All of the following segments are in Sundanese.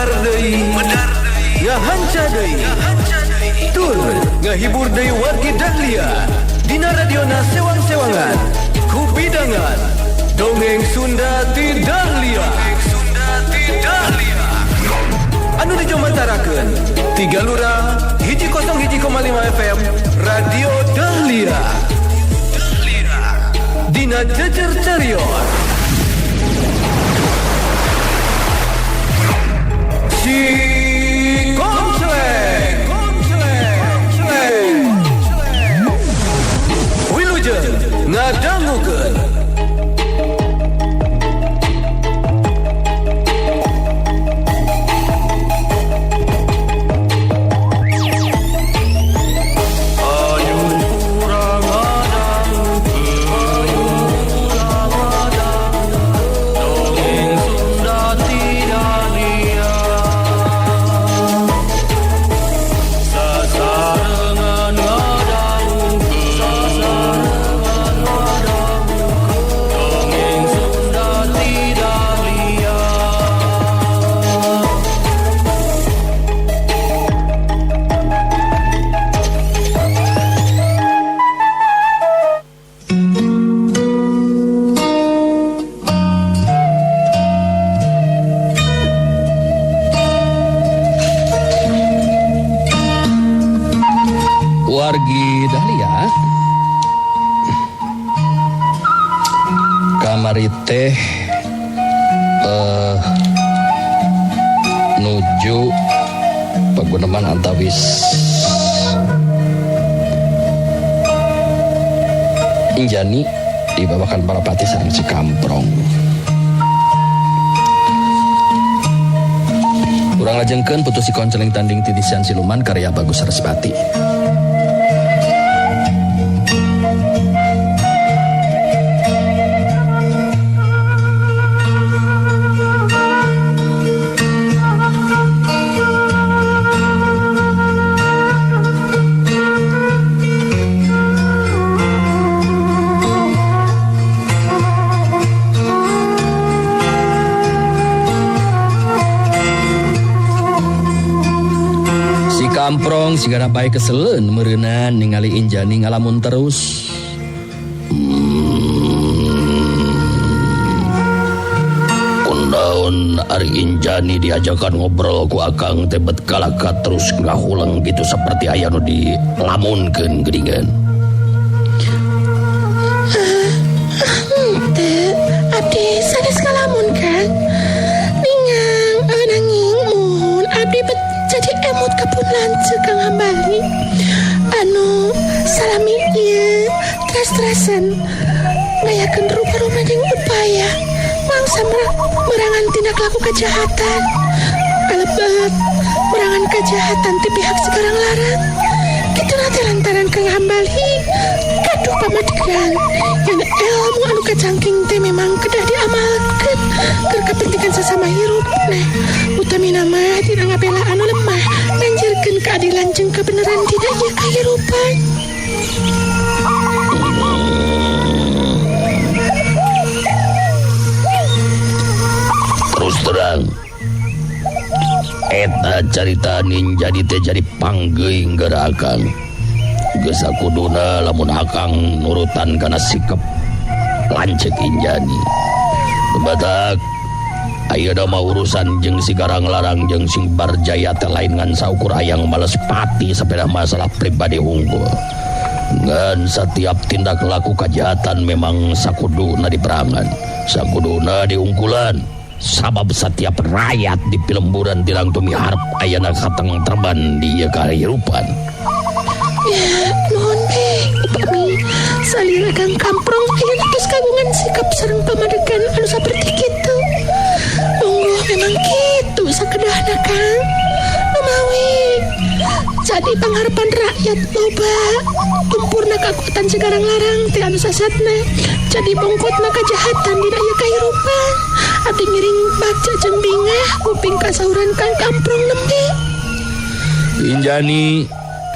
Medar deui, ngahanca deui, tur ngahibur deui wargi Dahlia dina radiona sewang-sewangan kupidangan Dongeng Sunda ti Dahlia. Anu dijomantarakeun tiga lurah 101,5 FM Radio Dahlia dina Jejer Carios Si Komplek. Wilujeng ngadangukeun. Wargi Dahlia kamari teh nuju paguneman antawis Injani dibawakan Parapati sareng si Kamprong. Urang lajengkeun putus si konceling tanding titisan siluman karya Bagus Sarasvati. Kamprong sigana bae keseleun meureunan ningali Injani ngalamun terus. Kunaon ari Injani diajakan ngobrol ku akang teh bet kalaka terus ngahuleng gitu seperti aya nu dilamunkeun geuningan. Teu abdi sanes ngalamun Kang. Ningang nanging muhun abdi bet jadi emut kapun lanceuk Kang Hambali. Anu salami ieu teras-terasan ngayakeun rupa-rupa jeung upaya mangsa merangan tindak laku kejahatan. Kalebet merangan kejahatan ti pihak sekarang larang. Kitu teh lantaran Kang Hambali gaduh pamadegan yen ilmu anu kacangking teh memang kedah diamalkeun keur kepentingan sasama hirup. Nah, utamina mah dina ngabela anu lemah nanjirkeun keadilan jeung kebenaran dina ieu kahirupan. Terus terang eta carita Ninjani teh jadi panggeuing gara akang. Geus sakuduna lamun akang nurutan kana sikap lanceuk Injani. Batak ayeuna mah urusan jeung si Garang Larang jeung sing Barjaya teh lain ngan saukur hayang males pati sapeda masalah pribadi hungkul. Ngan setiap tindak laku kejahatan memang sakuduna diperangan, sakuduna diungkulan. Sabab setiap rakyat di pilemburan tirang tumiharep ayana katengtreman di ieu kahirupan. Ya, nuhun be, upami salira Kang Kamprong ayeuna tos kagungan sikap sareng pamadegan anu saperti kitu. Monggo memang kitu sakedahna Kang. Lumawi jadi pangharapan rakyat loba tumpurna kakuatan Segarang Larang teh anu sasatna jadi bongkotna kajahatan dina ieu kahirupan. Abdi ngiring baca jeung bingah kuping kasauran Kang Kamprong nembe. Injani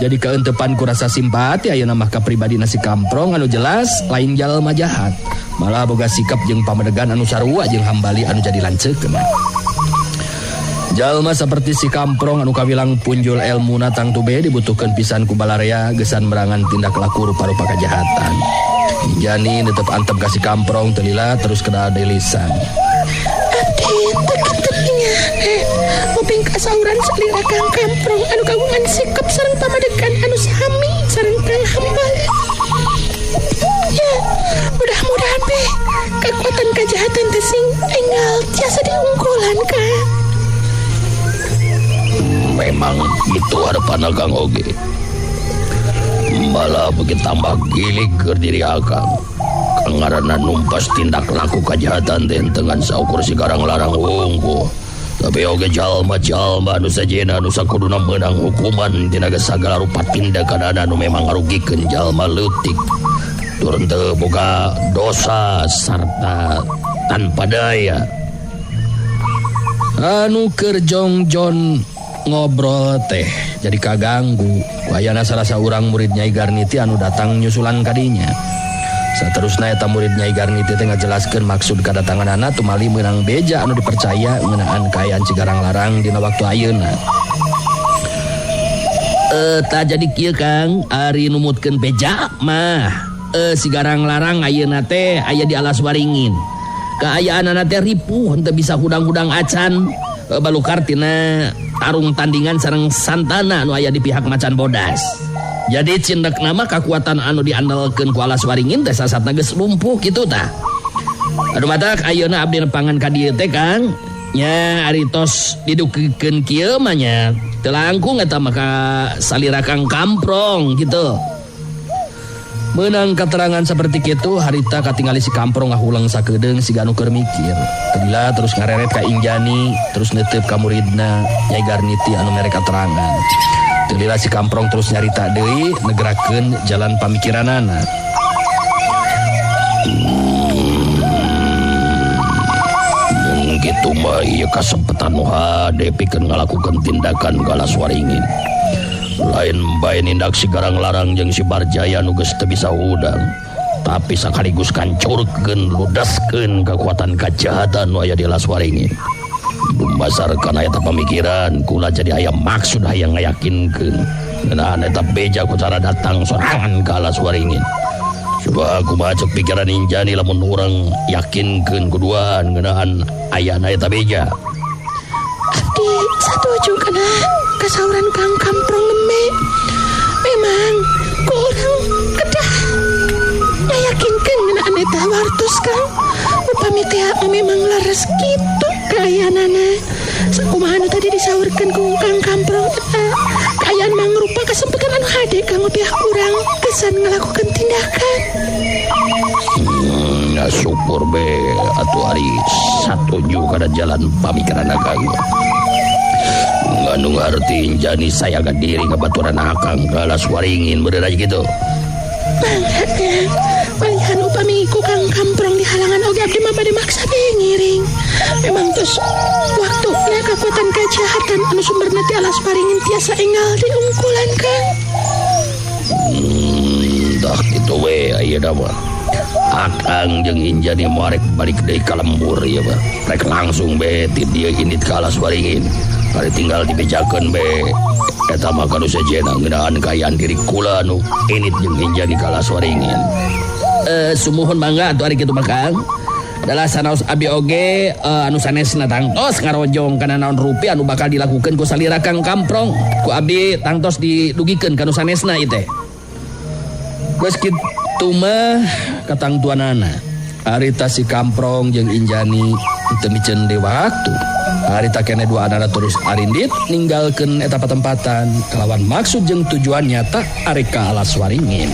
jadi kaentepan ku rasa simpati ayeuna mah ka pribadi nasi Kamprong anu jelas lain jalma jahat. Malah boga sikap jeung pamadegan anu sarua jeung Hambali anu jadi lanceukna. Jalma seperti si Kamprong anu kawilang punjul elmuna tangtu be dibutuhkeun pisan ku balarea gesan merangan tindak laku rupa-rupa kejahatan. Injani netep antep ka si Kamprong teu lila terus kena delisan. Abdi teu kinten nguping kasauran salira Kang Kamprong anu kagungan sikap sareng pamadegan anu sami sareng Kang Hambali. Ya, mudah-mudahan be kekuatan kejahatan teh sing enggal tiasa diungkulan Kang. Memang itu harapan Akang oge. Malah begitu tambah gilig keur diri Akang. Kang ngaranna numpas tindak laku kejahatan teh dengan saukur si Garang Larang wungkul. Tapi oge jalma-jalma anu sajena anu sakuduna meunang hukuman tina sagala rupa tindakan anu memang ngarugikeun jalma leutik. Turun teu boga dosa sarta tanpa daya. Anu keur jongjon ngobrol teh jadi kaganggu. Wayana salah saurang murid Nyai Garniti anu datang nyusulan kadinya. Saterusna eta murid Nyai Garniti teh ngajelaskeun maksud kadatanganana tumali meunang beja anu dipercaya ngeunaan kaayaan Cigarang Larang dina waktu ayeuna. Tah jadi kieu Kang, ari numutkeun beja mah si Garang Larang ayeuna teh aya di Alas Waringin. Kaayaanana teh ripuh henteu bisa hudang-hudang acan balukar tina tarung tandingan sareng Santana anu aya di pihak Macan Bodas. Jadi cindek nama kekuatan anu diandalkeun ku Alas Waringin teh sasatna geus lumpuh kitu tah. Aduh matak ayeuna abdi nepangan ka dieu teh Kang. Nya ari tos didugikeun kieu mah nya teu langkung eta mah ka salira Kang Kamprong kitu. Meunang keterangan seperti kitu harita katingali si Kamprong ngahulang sakedeung siga anu keur mikir. Teu terus ngareret ka Injani, terus neuteup ka muridna Nyai Garniti anu mere katerangan. Teu lila si Kamprong terus nyarita deui negerakeun jalan pamikiranana. Kitu mah ieu kasempetan nu hade pikeun ngalakukeun tindakan ka Alas Waringin. Lain bae nindak si Garang Larang jeung si Barjaya nu geus teu bisa hudang, tapi sakaligus kancurkeun ludaskeun kekuatan kajahatan nu aya di Alas Waringin. Dumasarkan eta pamikiran kula jadi aya maksud hayang ngayakinkeun ngeunaan eta beja ku cara datang sorangan ka Alas Waringin. Coba kumaha cek pikiran Injani lamun urang yakinkeun kuduaan ngeunaan ayana eta beja. Abdi satuju kana kasauran Kang Kamprong leme. Memang ku urang kedah ngayakinkeun ngeunaan eta wartos Kang. Upami teh memang leres kitu kaayaanana. Sakumaha nu tadi disaurkeun ku Kang Kamprong eta kaayaan mangrupa kasempatan anu hade kanggo pihak urang kesan ngalakukeun tindakan. Ya syukur be atuh ari satuju kana jalan pamikiran Akang. Nganu ngarti Injani saya diri kabaturan Akang ka Alas Waringin bener aja gitu. Mangga Kang, malihan upami ku Kang Kamprong dihalangan oge abdi mah bade maksa be ngiring. Memang tos waktuna kakuatan kejahatan anu sumberna ti Alas Waringin tiasa enggal diungkulan Kang. Dah kitu we ayeuna mah. Akang jeung Injani moal rek balik deui ka lembur ieu mah. Rek langsung be ti dieu indit ka Alas Waringin. Bari tinggal dibejakeun be. Eta mah kanu sejenna ngeunaan kaayaan diri kula nu indit jeung Injani ka Alas Waringin. Sumuhun mangga atuh ari kitu mah Kang. Adalah sanaos abi oge anu sanesna tangtos ngarojong kana naon rupi anu bakal dilakukeun ku salira Kang Kamprong. Ku abdi tangtos didugikeun ka nu sanesna ieu teh. Geus kitu mah katangtuanana. Harita si Kamprong jeung Injani teu miceun deui waktu. Harita kene dua anana terus arindit ninggalkeun eta patempatan kalawan maksud jeung tujuan nyata arek ka Alas Waringin.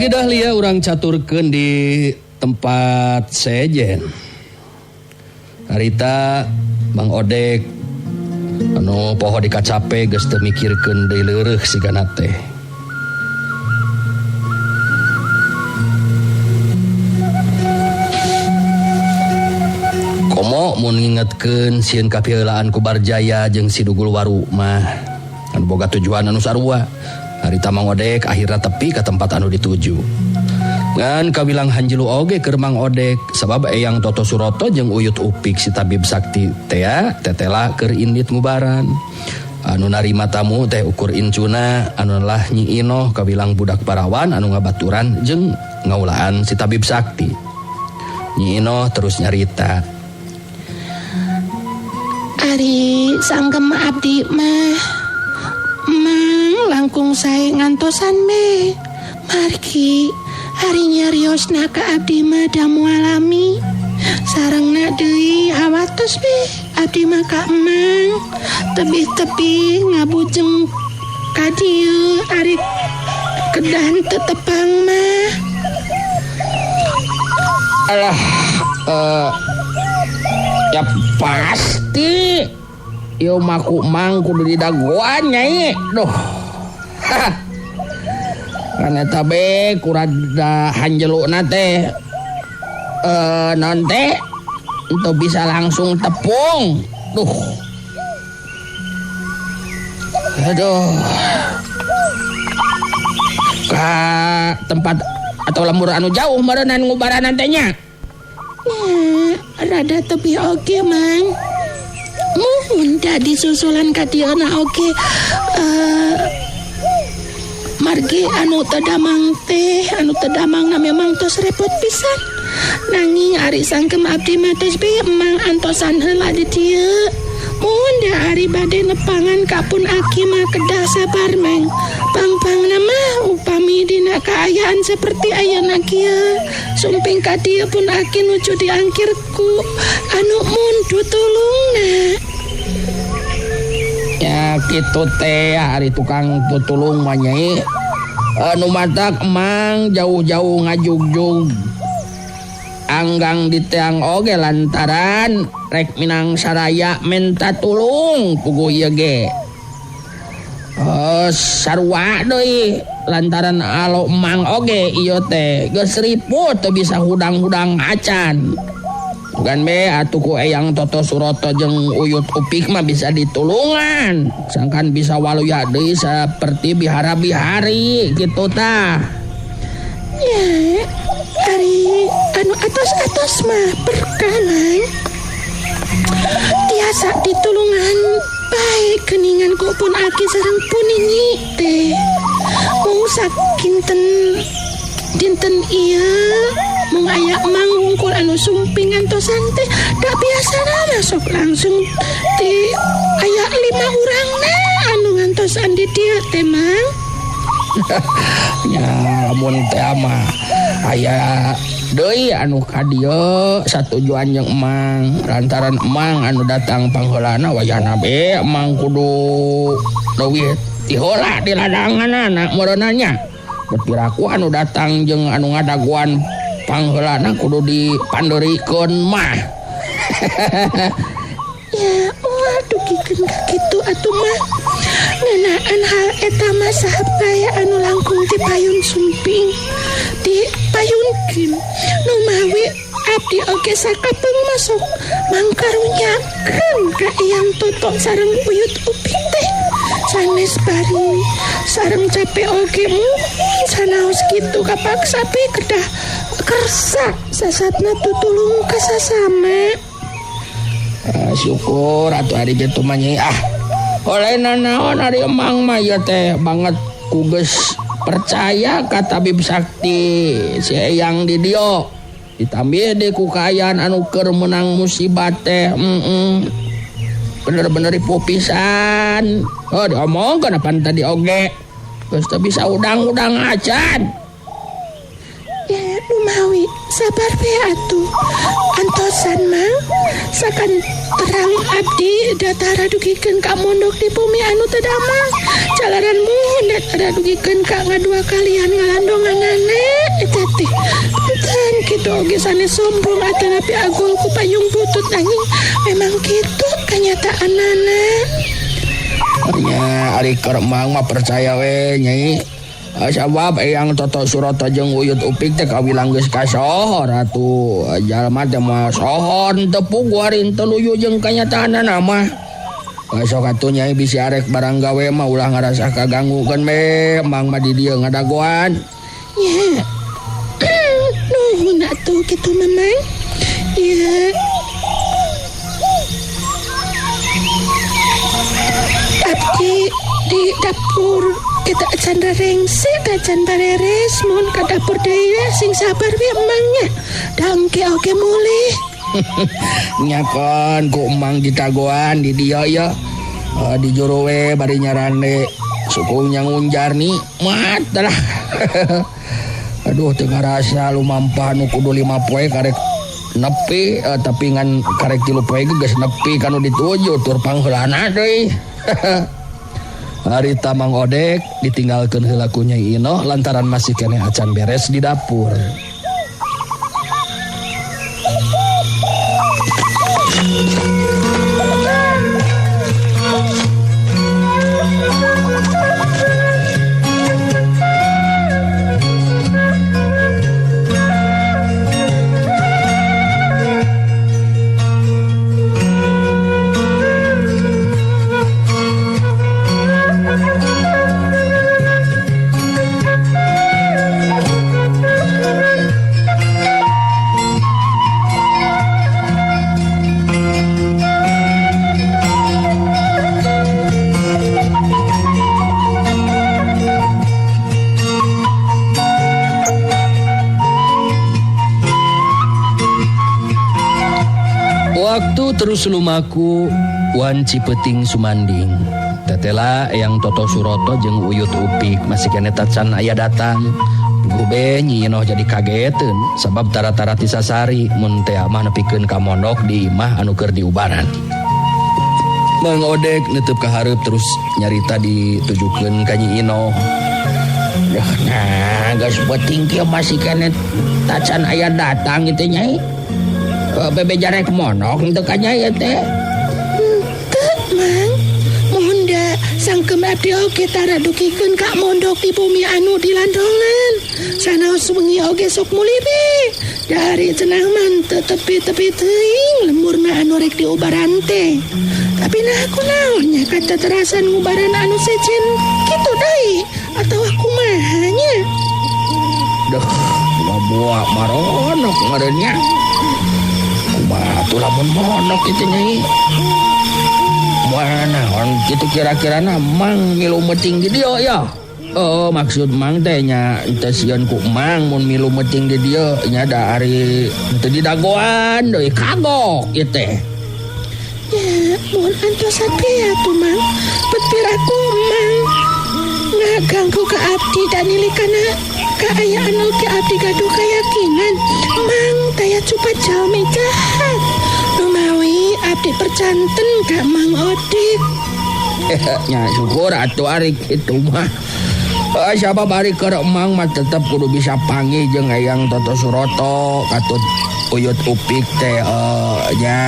Di Dahlia urang caturkeun di tempat sejen. Harita Mang Odek anu poho dikacape geus teu mikirkeun deui leureuh sigana teh. Komo mun ngingetkeun sieun kapiheulaan ku Barjaya jeung si Dugul Waru mah anu boga tujuan anu sarua. Harita Mang Odek akhirna tepi ka tempat anu dituju. Ngan kawilang hanjelu oge keur Mang Odek sabab Eyang Toto Suroto jeung Uyut Upik si tabib sakti tea tetela keur indit ngubaran. Anu narima tamu teh ukur incuna anu lah Nyi Inoh kawilang budak parawan anu ngabaturan jeung ngaulaan si tabib sakti. Nyi Inoh terus nyarita. Ari sanggem abdi mah Mang langkung sae ngantosan me. Margi hari nyariosna ka abdi mah da moal lami. Sarengna deui hawatos be abdi mah ka emang. Tebih-tebih ngabujeng ka dieu ari kedah teu tepang mah. Alah, ya pasti ieu mah ku Mang kudu didagoan nyai. Duh. Kan eta be kurada hanjeluna teh naon teh teu bisa langsung tepung. Duh. Aduh. Ka tempat atau lembur anu jauh meureunnan ngubaranan teh nya. Rada tebih oge Mang. Muhun da disusulan ka dieu na oge. Margi anu teu damang teh, anu teu damangna memang tos repot pisan. Nanging ari sangkem abdi mah tos be emang antosan heula di dieu. Muhun da ari bade nepangan ka pun aki mah kedah sabar Mang. Pang-pangna mah upami dina kaayaan seperti ayeuna kieu. Sumping ka dieu pun aki nuju diangkirku anu mundu tulungna. Ya kitu teh ari tukang tutulung mah nyai. Anu matak emang jauh-jauh ngajugjug anggang di teang oge lantaran rek minang saraya menta tulung puguh ieu ge. Sarua deui lantaran alo emang oge ieu teh geus riput teu bisa hudang-hudang acan. Bukan be atuh ku Eyang Toto Suroto jeung Uyut Upik mah bisa ditulungan. Sangkan bisa waluya deui saperti bihara-bihari kitu tah. Ya, ari anu atos-atos mah berkah Mang. Tiasa ditulungan bae geningan ku pun aki sareng puninyi teh. Mung sakinten dinten ieu mung aya emang wungkul anu sumping antosan teh da biasana masuk langsung ti aya 5 urangna anu ngantosan di dieu teh Mang. Ya lamun teh mah aya deui anu ka dieu satujuan jeung emang lantaran emang anu datang pangheulana wayahna be emang kudu leuwih ti heula di ladanganana meureunna nya. Berpiraku anu datang jeung anu ngadagoan pangheulana kudu dipandeurikeun mah. Ya, moal dugikeun ka kitu atuh mah. Ngeunaan hal eta mah saha bae anu langkung ti payun sumping. Di payunkeun nu mawi abdi oge sakapeung masuk mangkarunyakeun ka Eyang Toto sareng Uyut Upik teh. Sanes bari sareng capek oge muhun sanaos kitu kapaksa be kedah kersa sasatna tutulung ka sasama. Syukur atuh ari kitu mah nyai. Ah, oleh nanaon ari emang mah ieu teh banget ku geus percaya ka tabib sakti si Eyang di dieu. Ditambih deui ku kaayaan anu keur meunang musibah teh. Bener-bener ripuh pisan. Oh, diomongkeun apan tadi oge. Geus teu bisa udang-udang acan. Ya, lumawi sabar be atuh. Antosan Mang, sakan terang abdi datara dugikeun ka mondok di bumi anu teu damang. Jalaran muhun da Tara dugikeun ka ngadua kalian ngalandonganana eta teh. Punten kitu oge sanes sombong atanapi agul ku payung butut nanging memang kitu kanyataanana. Nya ari keur Mang mah percaya we Nyai. Sabab Eyang Toto Suroto jeung Uyut Upik teh kawilang geus kasohor atuh. Jalma teh moal sohor teu puguh ari teu luyu jeung kanyataanana mah. Sok atuh Nyai bisi arek barang gawe mah ulah ngarasa kaganggukeun we, Mang mah di dieu ngadagoan. Nya. Nuhun atuh kitu Mamang. Ieu abdi di dapur kita acan rengse acan bareres mun ka dapur deui sing sabar we emangnya. Dangke oge mulih. Nya kon ku emang ditagoan di dieu ya. Di jero we bari nyarande suku nyangunjar ni mat lah. Aduh teu ngarasa lumampah nu kudu 5 poe karek nepi tapi ngan karek 3 poe geus nepi kanu dituju tur pangheulana deui. Harita Mang Odek ditinggalkeun heula ku Nyai Inoh lantaran masih keneh acan beres di dapur. Waktu terus lumaku wanci peuting sumanding. Tetela Eyang Toto Suroto jeung Uyut Upik masih keneh tacan aya datang. Gube Nyi Inoh jadi kageteun sabab tara-tara tisasari mun teh mah nepikeun ka mondok di imah anu keur diubaran. Mang Odek neuteub ka hareup terus nyarita ditujukeun ka Nyi Inoh. Nah, geus peuting kieu masih keneh tacan aya datang kitu Nyai. Bebe jarek monok teu ka Nyai teh. Teu, Mang. Mohon da sangkem abdi oge tara dugikeun ka mondok di bumi anu dilandongan. Sanaos wengi oge sok mulih be. Dari cenah man teu tepi-tepi teuing lemurna anu rek diubaran teh. Tapi nah kunaon nya kateterasan ngubaran anu sejen kitu deui atawa kumaha nya? Duh, buah maronok ngarannya. Kumaha tuh lamun monok itu Nyai. Moal naon kitu kira-kira na Mang milu meuting di dieu ya. Oh, maksud Mang teh nya teu sieun ku Mang mun milu meuting di dieu nya da ari teu didagoan deui kagok ieu teh. Ya, mohon antosan teh atuh Mang. Pepiraku Mang ngaganggu ka abdi dan nilai kana kaayaan oge abdi gaduh kayakinan Mang taya cupat jalmi jahat. Lumawi abdi percanten ka Mang Odik. Nya syukur atuh ari kitu mah. Siapa bari keur Mang mah tetep kudu bisa panggih jeung Eyang Toto Suroto katut Uyut Upik teh nya.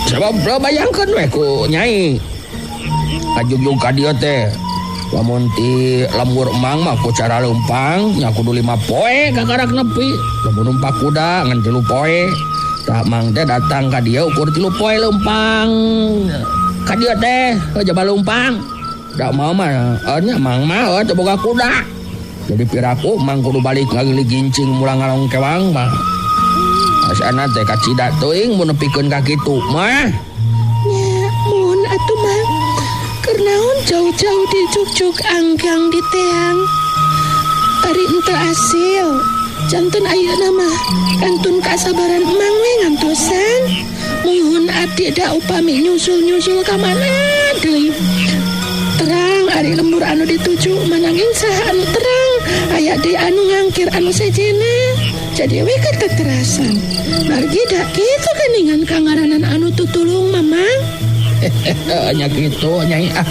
Sabab bayangkeun we ku Nyai. Kajugjug ka dieu teh. Lamun ti lembur Mang mah ku cara leumpang nya kudu 5 poe kakarak nepi. Lamun numpak kuda ngan 3 poe. Tah Mang teh datang ka dieu ukur 3 poe leumpang. Ka dieu teh jaba leumpang. Da mau mah nya Mang mah teu boga kuda. Jadi piraku Mang kudu balik ngagili gincing mulang ngalong kewang mah. Asana teh kacida teuing mun nepikeun ka kitu mah. Nya mun atuh Mang. Keur naon jauh-jauh dijugjug anggang di teang. Ari henteu asil. Janten ayeuna mah kantun kasabaran Mang we ngantosan. Muhun abdi da upami nyusul-nyusul ka mana deui. Terang ari lembur anu dituju mananging saha anu terang aya deui anu ngangkir anu sejena. Jadi we kateterasan. Margi da kitu geuningan kangaranan anu tutulung Mamang. Nya kitu Nyai ah.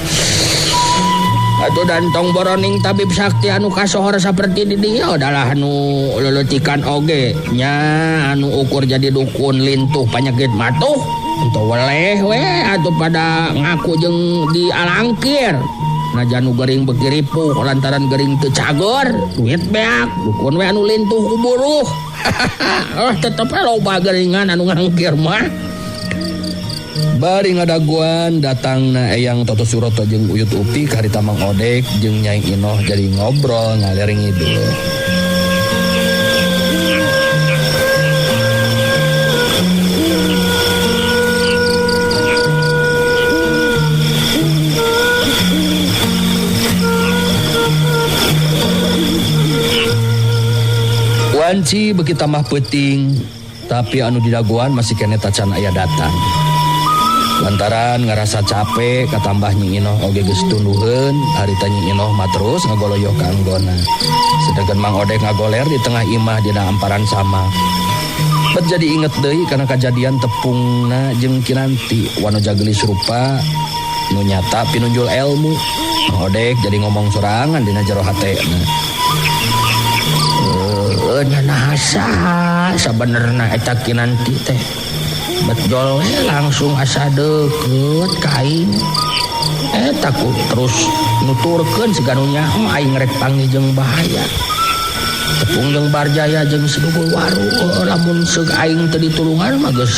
Atuh dan tong boroning tabib sakti anu kasohor saperti di dieu adalah anu leletikan oge nya anu ukur jadi dukun lintuh panyakit matuh untuk weleh we atuh pada ngaku jeung dialangkir. Najan nu gering beuki ripuh lantaran gering teu cageur duit beak dukun we anu lintuh ku buruh. Oh tetep we loba geringan anu ngangkir mah. Bari ngadaguan datangna Eyang Toto Suroto jeung Uyut Upik harita Mang Odek jeung Nyai Inoh jadi ngobrol ngaler ngidul. Wanci beuki tambah peuting tapi anu didaguan masih keneh tacan aya datang. Lantaran ngerasa capek katambah Nyi Inoh oge geus tunduheun harita Nyi Inoh mah terus ngagoloyoh ka anggona. Sedangkan Mang Odek ngagoler di tengah imah dina amparan sama. Bet jadi inget deui kana kajadian tepungna jeung Kinanti wanoja geulis rupa nu nyata pinunjul ilmu. Mang Odek jadi ngomong sorangan dina jero hatena. Nya naha saha sabenerna eta Kinanti teh. Betjol langsung asa deukeut ka aing. Eta ku terus nuturkeun siga nu nyaho aing rek panggih jeung bahaya. Tepung jeung Barjaya jeung si Dugul Waru lamun seug aing teu ditulungan mah geus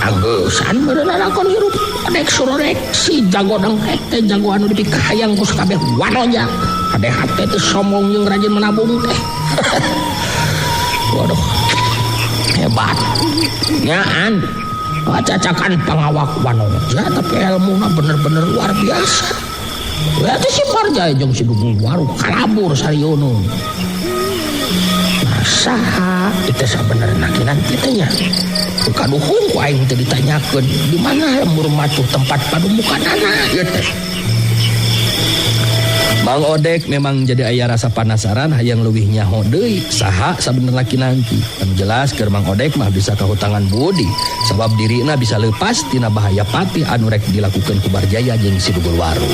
angeusan meureun lalakon hirup. Odek surorek si jago dengkek teh jago anu dipikahayang ku sakabeh wanoja. Ade hate teh sombong jeung rajin menabung teh. Waduh. Hebat. Nyaan. Cacakan pangawak wanoja tapi ilmuna bener-bener luar biasa. Berarti si Barjaya jeung si Dugul Waru kalabur sariono. Nah saha itu sabenerna Kinanti teh nya. Kaduhung ku aing teh ditanyakeun di mana lembur matuh tempat padumukanana ieu teh. Mang Odek memang jadi aya rasa penasaran hayang leuwih nyaho deui saha sabenerna Kinanti. Anu jelas keur Mang Odek mah bisa kahutangan budi sabab dirina bisa leupas tina bahaya pati anu rek dilakukeun ku Barjaya jeung si Dugul Waru.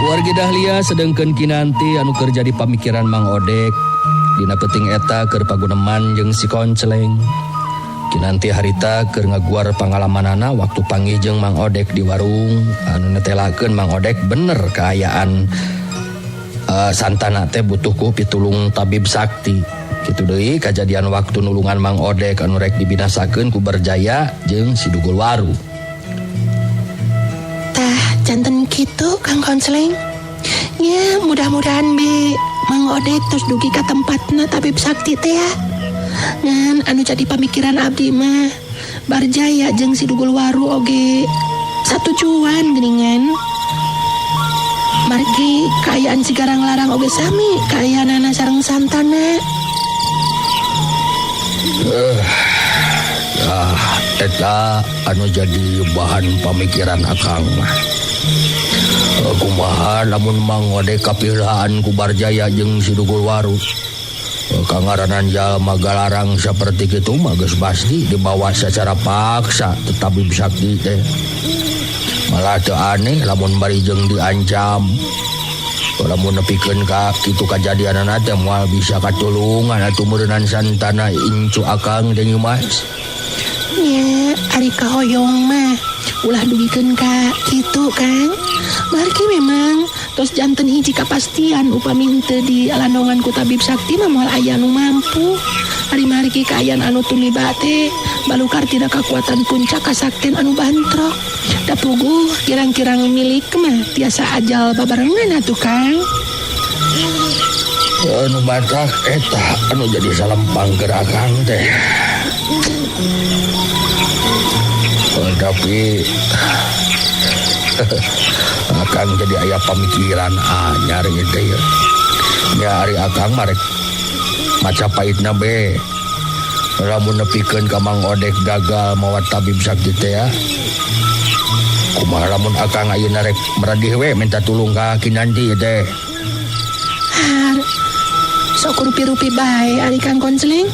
Wargi Dahlia sedengkeun Kinanti anu keur jadi pamikiran Mang Odek dina peuting eta keur paguneman jeung si Konceleng. Kinanti harita keur ngaguar pangalamanana waktu panggih jeung Mang Odek di warung anu netelakeun Mang Odek bener kaayaan santana teh butuh ku pitulung tabib sakti. Kitu deui kajadian waktu nulungan Mang Odek anu rek dibinasakeun ku Barjaya jeung si Dugul Waru. Tah janten kitu Kang Konceleng. Ya mudah-mudahan be Mang Odek terus dugi ka tempatna tabib sakti teh ya. Ngan anu jadi pamikiran abdi mah Barjaya jeung si Dugul Waru oge satujuan geuningan. Margi Kaayaan si Garang Larang oge sami kaayaanana sareng Santana. Ah, eta anu jadi bahan pamikiran akang mah. Kumaha lamun Mang Odek kapiheulaan ku Barjaya jeung si Dugul Waru. Kangaranan jalma galarang saperti kitu mah geus pasti dibawa secara paksa tetapi sakti teh. Malah teu aneh lamun bari jeung diancam. Lamun nepikeun ka kitu kajadianana teh moal bisa katulungan atuh meureunan Santana incu akang teh Nyimas. Nya, ari kahoyong mah ulah dugikeun ka kitu Kang. Margi memang tos janten hiji kapastian upami henteu di landongan ku tabib sakti mah moal aya nu mampu. Ari margi kaayaan anu tumiba teh balukar tina kakuatan puncak kasakten anu bantrok. Da puguh kirang-kirang milik mah tiasa ajal babarengan atuh Kang. Anu matak eta anu jadi salempang keur akang teh. Tapi akang jadi aya pamikiran anyar ieu teh ya. Nya ari akang mah rek maca paitna be. Lamun nepikeun ka Mang Odek gagal mawa tabib sakti teh ya. Kumaha lamun akang ayeuna rek meradih we minta tulung ka Kinanti ieu teh. Har, sok rupi-rupi bae ari Kang Konceling.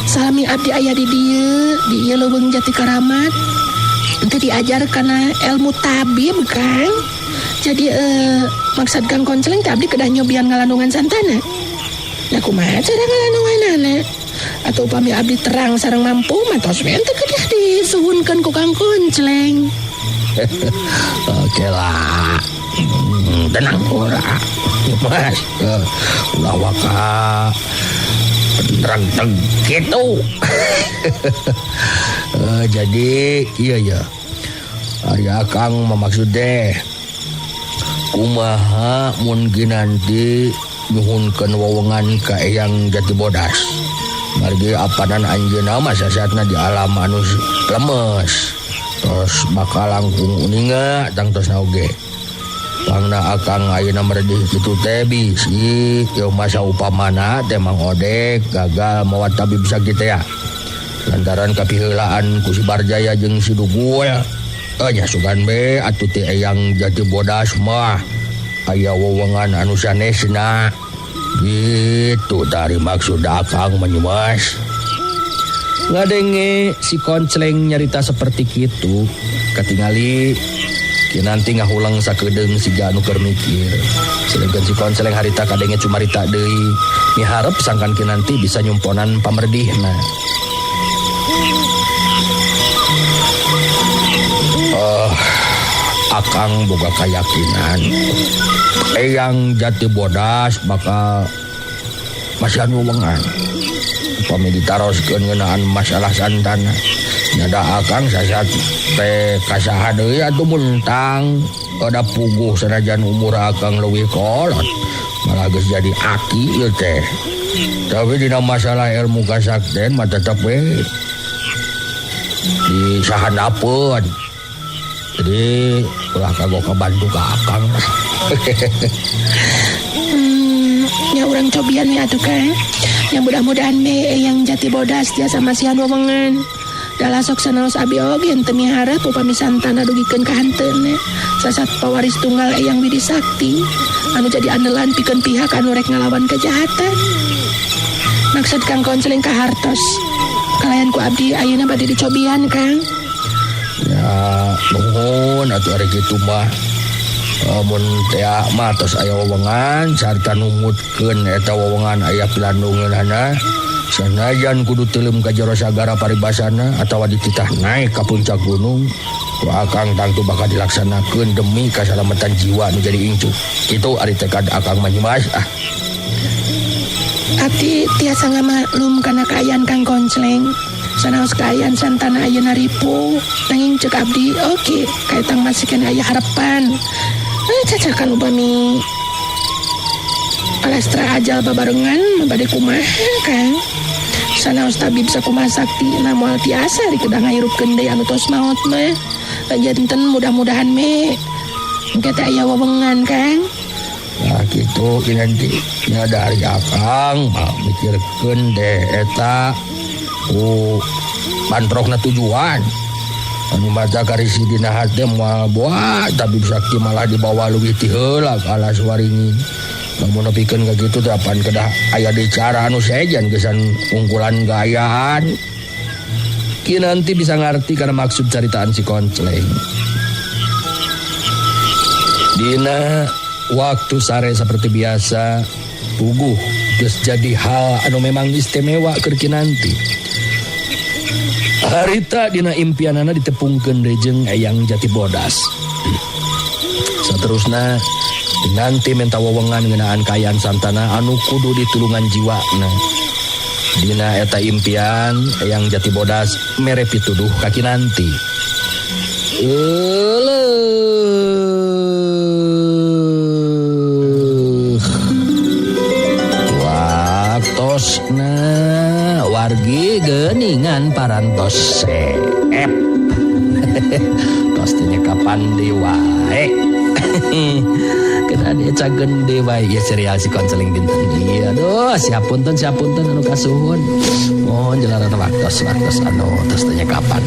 Salami abdi aya di dieu, di ieu leuweung jati karamat. Henteu diajar kana ilmu tabib, Kang. Jadi maksud Kang Konceling teh abdi kedah nyobian ngalandungan Santana. Nah kumaha cara ngalandunganana? Atau upami abdi terang sareng mampu mah tos we teu kedah disuhunkeun ku Kang Konceleng. Oke lah. Tenang ora. Mas, ulah waka renteng gitu. Jadi iya ya. Ari akang memaksud deh. Kumaha mun Kinanti nyuhunkeun wewengan ka Eyang Jati Bodas. Margi apanan anjeunna mah sasatna di alam anu lemes. Terus bakal langkung uninga tangtosna oge. Pangna akang ayeuna meredih kitu teh bisi ieu masa upamana teh Mang Odek gagal mawa tabib sakti teh ya. Lantaran kapiheulaan ku si Barjaya jeung si Dugul. Nya sugan be atuh teh Eyang Jati Bodas mah aya wewengan anu sanesna. Gitu dari maksud akang menyemas. Ngadenge si Koncleng nyarita seperti kitu, katingali Kinanti ngahulang sakedeung siga anu keur mikir. Sedengkeun si Koncleng harita kadenge cumarita deui, miharep sangkan Kinanti bisa nyumponan pamerdihna. Akang boga kayakinan Eyang Jati Bodas bakal masihan wewengan. Upami ditaroskeun ngeunaan masalah Santana. Nyada akang sasat teh kasaha deui atuh muntang ada puguh sanajan umur akang leuwih kolot malah geus jadi aki ieu teh. Tapi dina masalah ilmu kasakten mah tetep we disahandapeun. Jadi ulah kagok kabantu ka akang lah. Ya urang cobian we atuh Kang. Yang mudah-mudahan me Eyang Jati Bodas tiasa masihan wewengan. Dalah sok sanaos abi oge henteu miharep upami Santana dugikeun ka hanteuna. Sasat pawaris tunggal Eyang Widi Sakti anu jadi andalan pikeun pihak anu rek ngalawan kejahatan. Maksud Kang Konceling ka hartos. Kalayan ku abdi ayeuna bade dicobian Kang. Ya nuhun atuh ari kitu mah. Mun teh mah tos aya wewengan sarta numutkeun eta wewengan aya pilandungeunana. Sanajan kudu teuleum ka jero sagara paribasana atawa dititah naik ka puncak gunung, ku akang tangtu bakal dilaksanakeun demi kasalamatan jiwa nu jadi incu. Kitu ari tekad akang mah Nyimas ah. Abdi tiasa ngamaklum kana kaayaan Kang Koncleng. Sanaos kaayaan Santana ayeuna ripuh, nanging ceuk abdi oge kaetang masih kena aya harapan. Cacakan upami Palestra ajal babarengan bade kumaha Kang. Sanaos tabib sakumaha sakti na moal tiasa ari kedah ngahirupkeun deui anu tos maot mah. Janten mudah-mudahan me engke teh aya wewengan Kang. Nah kitu Kinanti nya dari akang mah mikirkeun deh eta ku bantrokna tujuan. Anu maca karisi dina hate moal buat tapi sakti malah dibawa leuwih ti heula ka alas waringin. Lamun nepikeun ka kitu teh apan kedah aya di cara anu sejen gesan ungkulan gayaan. Kinanti bisa ngarti karena maksud caritaan si Koncleng. Dina waktu sare seperti biasa puguh geus jadi hal anu memang istimewa keur Kinanti. Harita dina impianana ditepungkeun deui jeung Eyang Jati Bodas. Saterusna Kinanti minta wewengan ngeunaan kaayaan santana anu kudu ditulungan jiwana. Dina eta impian Eyang Jati Bodas mere pituduh ka Kinanti. Euleuh. Waktosna wargi geuningan parantos seep. Tos teh kapan deui wae. Kena diecakeun deui wae ieu serial si Konseling dinten ieu. Aduh, siapunten anu kasuhun. Mohon jalaran waktos anu tos teh kapan.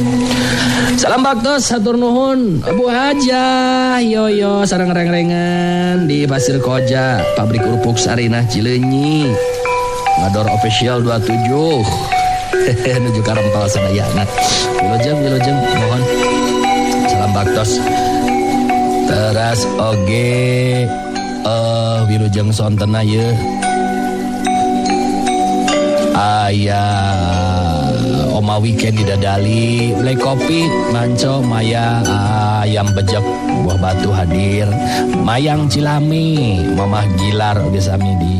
Salam baktos hatur nuhun Bu Hajah Yoyo sareng reng-rengan di Pasir Koja, Pabrik Kerupuk Sarinah Cileunyi. Ngador official 27. Nuju ka rempel sadayana. Wilujeng mohon. Salam baktos. Teras oge wilujeng sontena ye. Aya Oma Weekend di Dadali, Black Kopi, Manco, Maya, Ayam Bejek, Buah Batu hadir, Mayang Cilami, Mamah Gilar oge sami di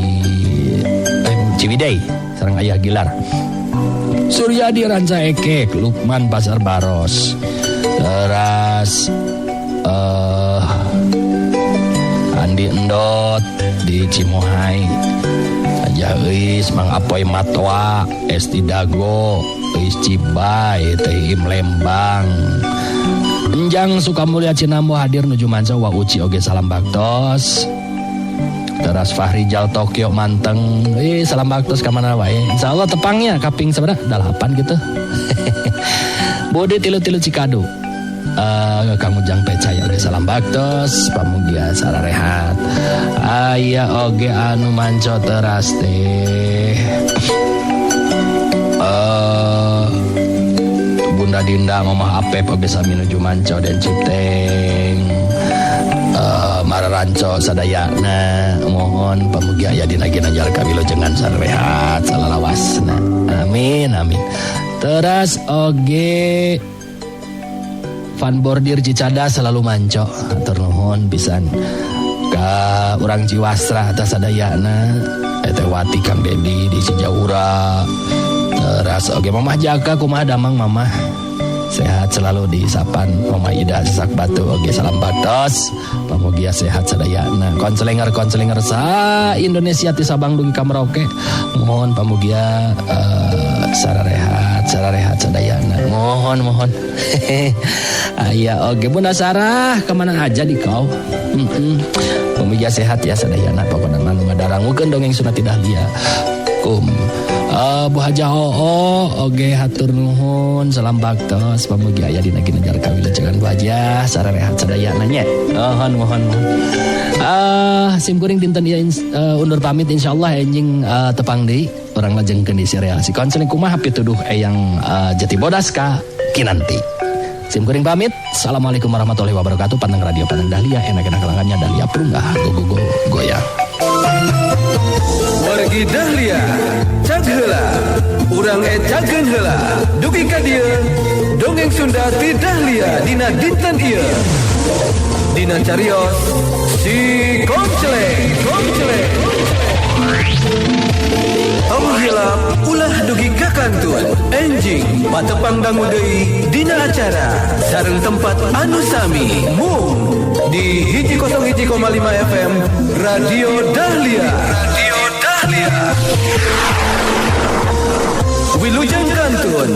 Ciwidey, sareng Ayah Gilar. Suryadi Ranca Ekek, Lukman Pasar Baros. Teras Andi Endot di Cimohai. Aja Eis, Mang Apoy Matoa, Esti Dago, Eis Cibay, Teh Im Lembang. Enjang Sukamulya Cinambo hadir nuju manca wa Uci oge salam baktos. Teras Fahrijal Tokyo Manteng. Salam baktos ka mana wae. Insyaallah tepangnya kaping sabaraha? 8 gitu. Budi tilu-tilu Cikadu. Kang Ujang Pecaya oge salam baktos, pamugia sararehat. Aya oge anu manco teras teh. Bunda Dinda Mamah Apep oge sami nuju manco den Cipteng. Mararanco sadayana mohon pamugia aya dina ginanjar kawilujengan sarehat salalawasna. Amin amin. Teras oge Van Bordir Cicada selalu manco hatur nuhun pisan ka urang Ciwastra atas sadayana Teh Wati Kang Dedi di Cijaura. Teras oge Mamah Jaka kumaha damang Mamah sehat selalu di sapan Mama Ida Sesak Batu oge salam baktos pamugia sehat sadayana konselinger sa Indonesia ti Sabang dugi ka Merauke mohon pamugia sararehat sadayana mohon aya oge Bunda Sarah kemana aja di kau pamugia sehat ya sadayana pokona mah nu ngadarangukeun dongeng sunat Dahlia kum Bu Hajah Oo oge hatur nuhun salam baktos pamugi aya dina ginanjar kawilujengan Bu Hajah sararehat sadayana nya mohon sim kuring dinten ieu undur pamit insyaallah enjing tepang deui urang lajengkeun di serial si Konseling kumaha pituduh Eyang Jati Bodas ka Kinanti. Sim kuring pamit. Assalamualaikum warahmatullahi wabarakatuh. Panteng Radio Panteng Dahlia enak-enak kalangannya Dahlia Prunggah go go go goyang. Wargi Dahlia, cag heula, urang ecakeun heula. Dugi ka dieu, dongeng Sunda ti Dahlia dina dinten ieu. Dina carios si Koncleng, Koncleng. Tong hilap ulah dugi ka kantun. Enjing patepang dangu deui dina acara sareng tempat anu sami mung di 101,5 FM Radio Dahlia. Radio Dahlia. Wilujeng kantun.